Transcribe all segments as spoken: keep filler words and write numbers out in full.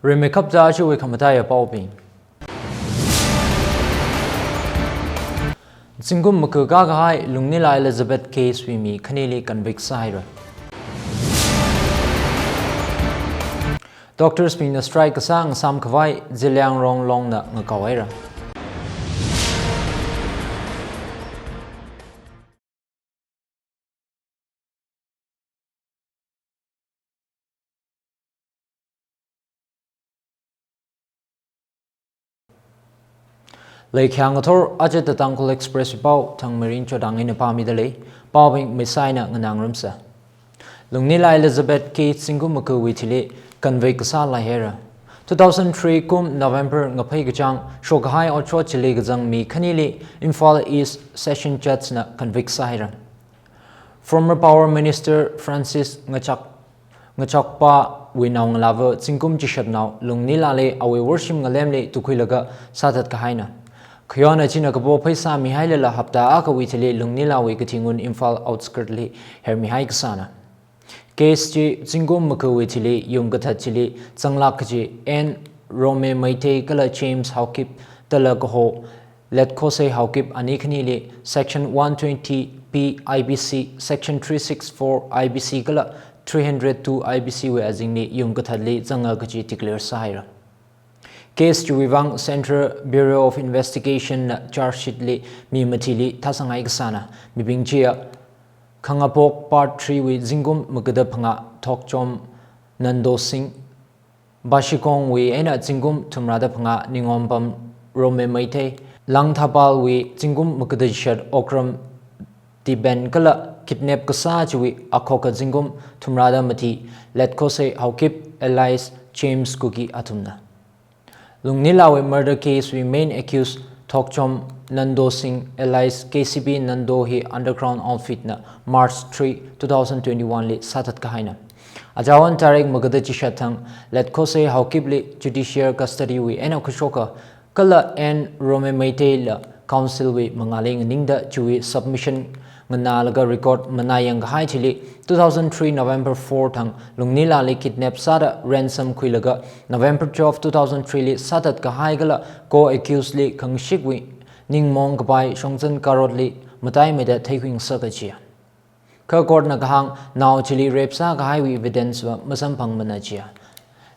Rimeikapta ajawui khamataiya paobing. Zingkum maku kakahai Lunglila Elizabeth case wui mi khanili convict sāhaira. Doctors bingna strike kasā ngasām khavai Zeliangrong Longna ngakao haira. Leikhyang ngathor aja The Tangkhul Express pao Thangmirin Chodang eina pāmida lei, paobing maisaina nganāngarumsa. Lunglila Elizabeth case zingkum makuwui thili convict kasā leihaira. Two thousand three kum November ngaphei kachāng shokkahai otshot chili kazang mi khanili Imphal East Session Judge na convict sāhaira. Former Power Minister Francis Ngachak, Ngachakpawui naongalāva zingkum chishatnao Lunglilali awui worshim ngalemli tukhuilaga sāthat kahaina. Khayonna china kapo pheisā mihailala hapta akhawui thili Lunglilawui kathi ngun Imphal outskirt li hermihai kasāna. Case chi zingkum makuwui thili yum kathat chili zanglāk kaji N Rome Meitei kala James Haokip dala kaho Letkosei Haokip ani khanili Section one twenty B I B C, Section three six four I B C kala three hundred two I B C wui azingli yum kathatli zanga kaji declare sāhaira. Case chiwui vang Central Bureau of Investigation na charge sheet li mi mathili thāsanghai kasāna. Mibing chiya Khangapok Part three wui zingkum makuda phangā Thokchom Nando Singh, Bashikongwui eina zingkum thumrada phangā Ningompam Rome Meitei, Langthapalwui zingkum makuda chishat Okram Tiben kala kidnap kasā chiwui akhokha zingkum thumrada mathi Letkosei Haokip alias James Kuki athumna. Lunglilawui murder case wui main accused Thokchom Nando Singh alias K C B Nando hi underground outfit na March three, two thousand twenty-one li sāthat kahaina. Ajawan tarik makuda chishat thang Letkosei Haokip li judicial custody wui eina khuishoka kala N Rome Meitei la council wui mangāli nganingda chiwui submission nganālaga record manā yangkahai chili two thousand three November four thang Lunglilali kidnap sāda ransom khuilaga November twelve, two thousand three li sāthat kahai kala co-accused li khangashikwui ningmaong kapai Shongzan Karot li mataimeida theikhui ngasaka jiya. Kha court na kahāng nao chili rape sākahaiwui evidence va masamphangmana jiya.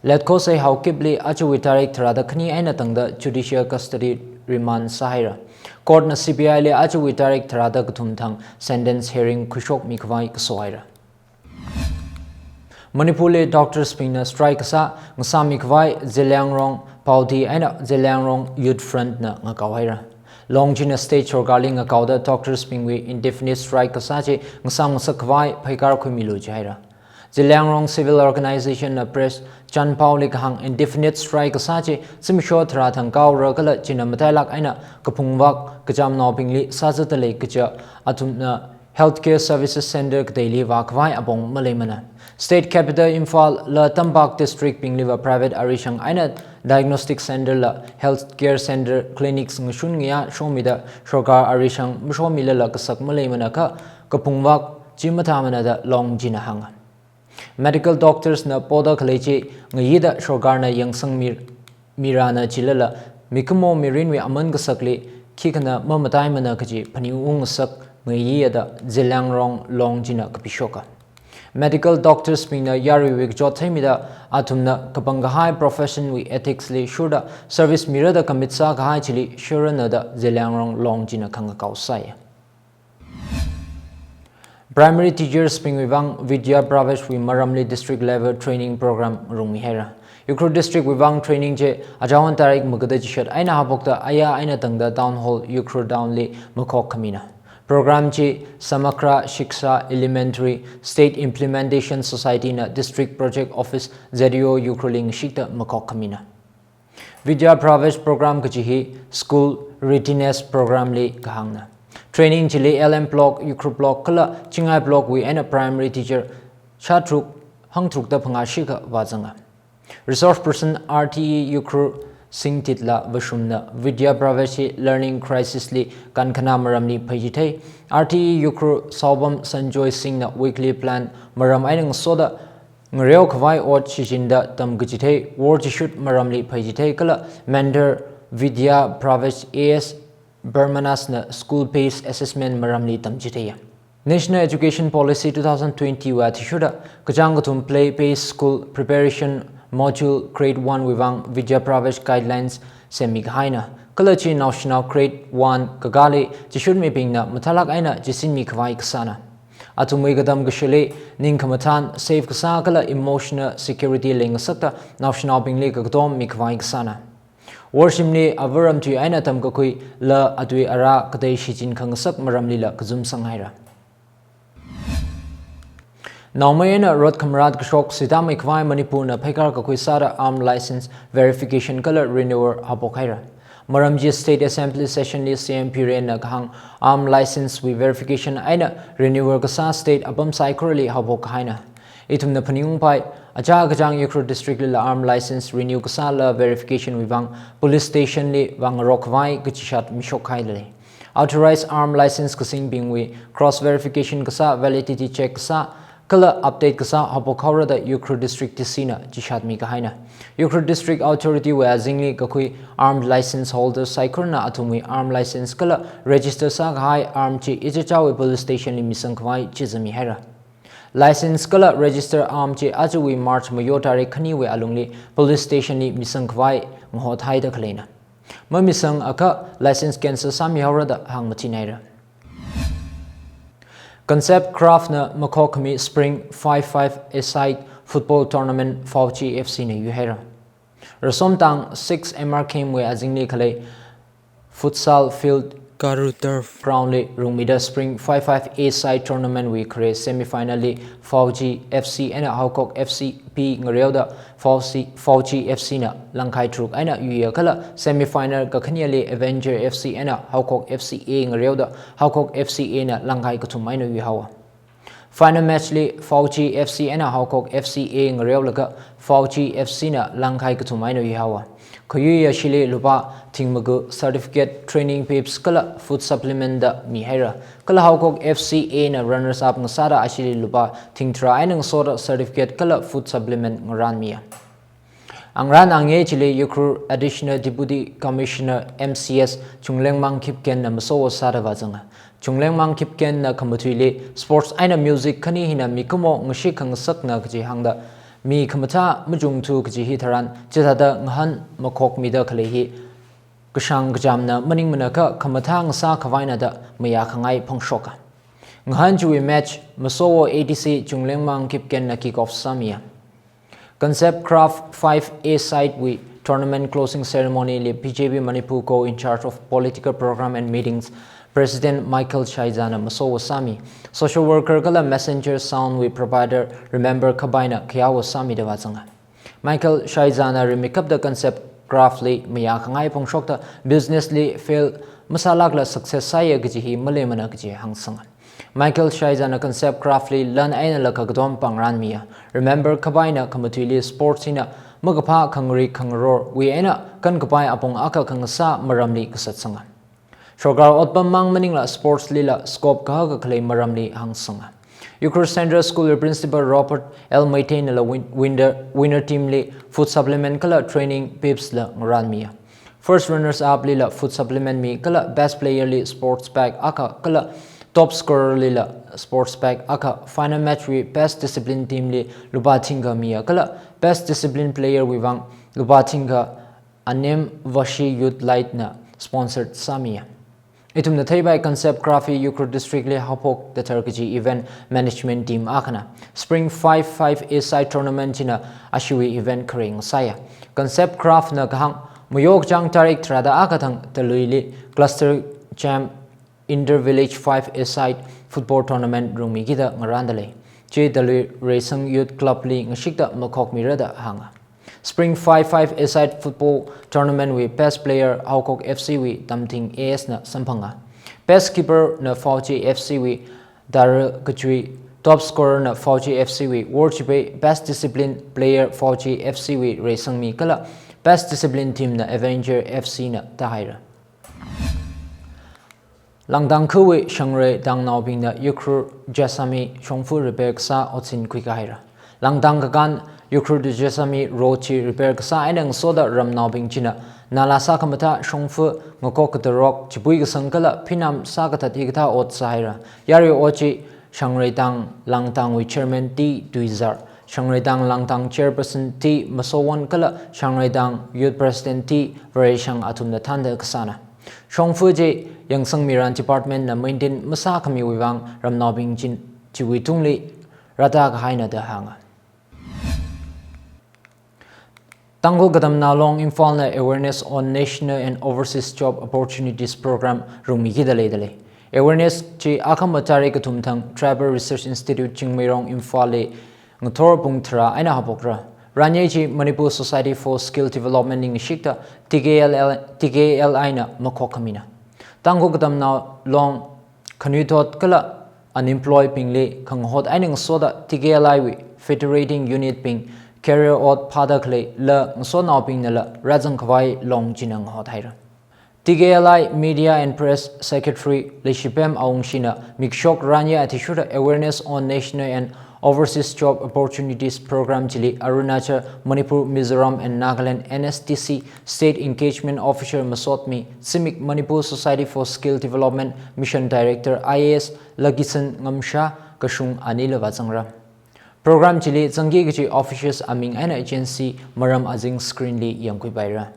Letkosei Haokip li ajawui tarik tharāda khani eina tangda judicial custody remand sāhaira. Court na C B I li ajawui tarik tharāda kathum thang sentence hearing khuishokmi khavai kasohaira. Manipur li doctors bingna strike kasā ngasāmi khavai Zeliangrong Paoti eina Zeliangrong Youth Front na ngakao haira. Long china state sorkarli ngakaoda doctors bingwui indefinite strike kasā chi ngasām ngasak khavai pheikar khuimilu jihaira. Zeliangrong Civil Organization na press chanpaoli kahāng indefinite strike kasā chi zimiksho tharā thang kaora kala china matailāk eina kaphungvak kachamnaobingli sāzatda lei kaja athumna healthcare services center kateili vākhavai apong maleimana. State capital Imphal la tampak district bingli va private arishang eina diagnostic center la healthcare center clinics ngashun ngayā shomida sorkar arishang mashomilala kasak maleimana kha kaphungvak chi mathāmana da Long china hānga. Medical doctors na poda khalei chi ngayida sorkarna yangsangmi, mirana chilala mikumo mirinwui aman kasakli khikhana mamataimana kaji phaningung ngasak ngayiya da Zeliangrong Long china kapishoka. Medical doctors bingna yaruiwui kachot theimida athumna kapang kahai profession wui ethics li shurda service mirada commit sākahai chili shurana da Zeliangrong Long china khangakao sāya. Primary teachers bingwui vang Vidya Pravesh wui maramli district level training program rungmi haira. Ukhrul district wui vang training chi ajawan tarik makuda chishat eina haphokta aya eina tangda Town Hall Ukhrul Town li makhok khamina. Program chi Samagra Shiksha Elementary State Implementation Society na District Project Office Z D O Ukhrul li ngashikta makhok khamina. Vidya Pravesh Program kaji hi School Readiness Program li kahāngna. Training chili L M Block, Ukhrul Block kala Chingai Block wui eina primary teacher shātharuk hangtharukda phangā shikha vāzanga. Resource person R T E Ukhrul Singtit la Vashumna Vidya Pravesh hi learning crisis li kankhana maramli phaichithei. R T E Ukhrul Saobam Sanjoy Singh na weekly plan maram eina ngasoda ngareo khavai ot shichinda tamkachithei, war chishut maramli phaichithei kala Mentor Vidya Pravesh A S Brahmanas na school based assessment maramli tamchitheiya. National Education Policy two thousand twenty wui athishurda kachāng kathum play based school preparation module grade one wui vang Vidya Pravesh guidelines semmi kahaina. Kala chi naoshinao grade one kakāli chishutmibingna mathālāk eina chisinmi khavai kasāna. Athumwui katam kashili ningkhamathān, safe kasā kala emotional security leingasakta naoshinaobingli kakatom mikhavai kasāna. Worshimli avaram tui eina tamkakhuila atui ara katei shichin khangasak maramlila kazumsang haira. Naomei eina rot khamarat kashok sitā mikhavai Manipurna pheikar kakhui sāda arm license verification kala renewal haophok haira. Maram chi State Assembly session li C M Birenna kahāng arm license wui verification eina renewal kasā state apam saikorali haophok kahaina. Ithumna phaningungpai, achā kachāng Ukhrul district lila arm license renew kasāla verification wui vang police station li vāngarok khavai kachishat mishok kahai lei. Authorized arm license kasingbingwui cross verification kasā, validity check kasā kala update kasā haophok haora da Ukhrul District D C na chishatmi kahaina. Ukhrul District Authority wui azingli kakhui armed license holder saikorana athumwui arm license kala register sākahai arm chi ichichāwui police station li misang khavai chizami haira. License kala register arm chi ajawui March mayo tarik khaniwui alungli police station li misang khavai ngahothaida khaleina. Mamisang akha license cancel sāmi haora da hāngmachin haira. Concept Craft na makhok khami Spring five five A-side football tournament Fauci F C na yuihaira. Rasomtang six M R Camp wui azingli khalei futsal field Garu Turf ground li rungmida Spring five five A-side tournament wui khare semi final li Fauci F C eina Haokok F C P ngareoda Fauci, Fauci F C na langkhai tharuk eina yuiya kala semi final kakhaneli Avenger F C eina Haokok F C A ngareoda Haokok F C A na langkhai kathum eina yuihaowa. Final match li Fauci F C eina Haokok F C A ngareolaga Fauci F C na langkhai kathum eina yuihaowa. Khayui ashili lupā thingmaga certificate, training pips kala food supplement da mihaira. Kala Haokok F C A na runners up ngasāda ashili lupā thingtharā eina ngasoda certificate kala food supplement ngaranmiya. Angrān angye chili Ukhrul Additional Deputy Commissioner M C S Chunglengmang Kipgen na masowo sāda vāzanga. Chunglengmang Kipgen na khamatuili sports eina music khani hina mikumo ngashit khangasakna kaji hāngda, mi khamathā machungthu kaji hi tharan chithāda ngahān makhokmida khalei hi kashāng kachamna maningmana kha khamathā ngasā khavaina da mayākhangai phongshoka. Ngahān chiwui match masowo A D C Chunglengmang Kipgen na kick off sāmiya. Concept Craft five A-side wui tournament closing ceremony li B J P Manipur Co in charge of political program and meetings President Michael Shaizana masowo sāmi. Social worker kala messenger sound wui provider Remember Khabaina khayawo sāmida vāzanga. Michael Shaizana rimeikapta Concept Craft li mayākhangai phongshokta business li fail masālākla success sāya kaji hi maleimana kaji hāngsanga. Michael Shaizana Concept Craft li lan einala kakatom pāng ranmiya. Remember Khabaina khamatuili sports hina makaphā khangari khangarorwui eina kankapai apong akha khangasā maramli kasatsanga. Sorkar otpam mang maningla sports lila scope kahaka khalei maramli hāngsanga. Ukhrul Central School wui Principal Robert L Meiteinala win-, winner, winner team li food supplement kala training pips la ngaranmiya. First runners up lila food supplement mi kala best player li sports bag akha kala top scorer lila sports bag akha. Final match wui best discipline team li lupā thingkha miya kala best discipline player wui vang lupā thingkha Anem Vashi Youth Light na sponsored sāmiya. Ithumna theipai Concept Craft hi Ukhrul District li haophok dathar kaji event management team akhana. Spring five five A-side tournament china ashiwui event khareng sāya. Concept Craft na kahāng mayo kachāng tarik tharāda akha thang Talui li cluster camp inter village five A-side football tournament rungmikida ngaranda lei. Chi Talui Reisang Youth Club li ngashikta makhokmira da hānga. Spring five five A-side football tournament wui best player Haokok F C wui Tamthing A S na samphanga. Best keeper na Fauci F C wui Dara Kachui, top scorer na Fauci F C wui Worchipei, best discipline player Fauci F C wui Reisangmi kala best discipline team na Avenger F C na tāhaira. Langdang khawui Shangre tangnaobingna Ukhrul Jessami shongfa repair kasā otsin khuikahaira. Langtang kakān Ukhrul to Jessami road chi repair kasā eina ngasoda ramnaobing china nala sākhamathā, shongfa, ngakok katarok, chipui kasang kala phinam sākathat hikathā ot sāhaira. Yarui ot chi Shangreitang Langtangwui Chairman T Tuizar, Shangreitang Langtang Chairperson T Masowon kala Shangreitang Youth President T Vareishang athumna thānda kasāna. Shongfa chi yangsangmiran department na maintain masākhamiwui vang ramnaobing chin chiwui tungli rātā kahaina da hānga. Tangkhul Katamnao Long Imphalna awareness on national and overseas job opportunities program rungmikida leida lei. Awareness chi akhama tarik kathum thang Tribal Research Institute Chingmeirong Imphalli ngathor pung tharā eina haopokra. Ranyei chi Manipur Society for Skill Development li ngashikta T K L L, T K L I na makhok khamina. Tangkhul Katamnao Long khanuithot kala unemployed bingli khangahot eina ngasoda T K L I wui federating unit bing career ot phāda khaleila ngasotnaobingnala rāzang khavai long china ngahot haira. T K L I Media and Press Secretary Leishipem Awungshina mikshok ranyei athishurda awareness on national and overseas job opportunities program chili Arunachal, Manipur, Mizoram and Nagaland N S T C State Engagement Officer masotmi, zimik Manipur Society for Skill Development Mission Director I A S Lagisan Ngamsha kashung anila vāzangra. Program chili zangki kachi officials aming eina agency maram azing screen li yangkhuipaira.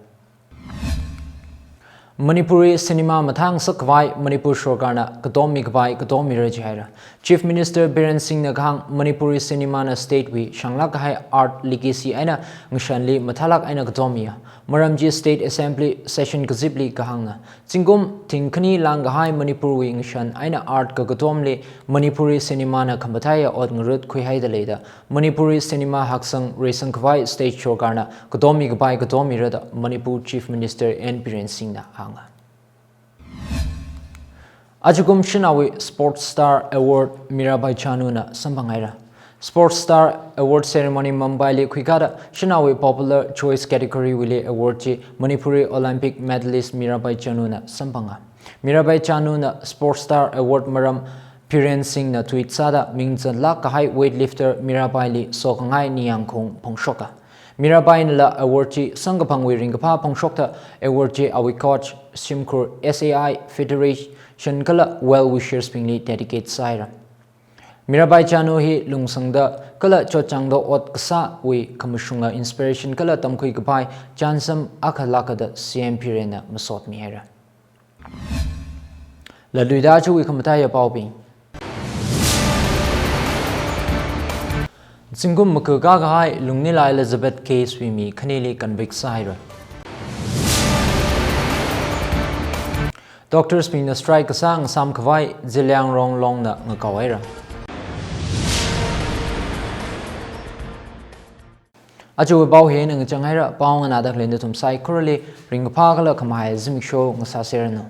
Manipuri cinema mathāngasak khavai Manipur sorkarna katommi khavai katomira jihaira. Chief Minister Biren Singhna kahāng Manipuri cinema na state wui shanglāk kahai art legacy eina ngashanli mathālāk eina katommiya. Maram chi State Assembly session kazipli kahāngna. Zingkum thingkhani lāngkahai Manipur wui ngashan eina art kakatomli Manipuri cinema na khamathāya ot ngarut khuihaida leida Manipuri cinema haksang reisang khavai state sorkarna katommi kapai katommirada Manipur Chief Minister N Biren Singhna hānga. Ajakum shanaowui Sports Star Award Mirabai Chanuna samphanghaira. Sports Star Award Ceremony Mumbai li khuikada shanaowui Popular Choice category wuili award chi Manipuri Olympic medalist Mirabai Chanuna samphanga. Mirabai Chanuna Sports Star Award maram Biren Singhna tweet sāda mingzanlāk kahai weightlifter Mirabaili sokhangai ningyāng khaung phongshoka. Mirabainala award chi samkaphangwui ringkaphā phongshokta award chi awui coach, shimkhur, S A I, federation kala well wishers bingli dedicate sāhaira. Mirabai Chanu hi lungsangda kala chotchāngda ot kasāwui khamashunga inspiration kala tamkhui kapai chānsam akha lākada C M Birenna masotmihaira. Latluida chiwui khamathāya paobing. Zingkum makakā kahai Lungnilai Elizabeth case wui mi khanili convict sāhaira. Doctors bingna strike kasā ngasām khavai Zeliangrong longna ngakaohaira. Aja pao hi eina ngachang haira, pao nganāda khalei nathum saikorali ringkaphā kala khamahai zimiksho ngasāseranu.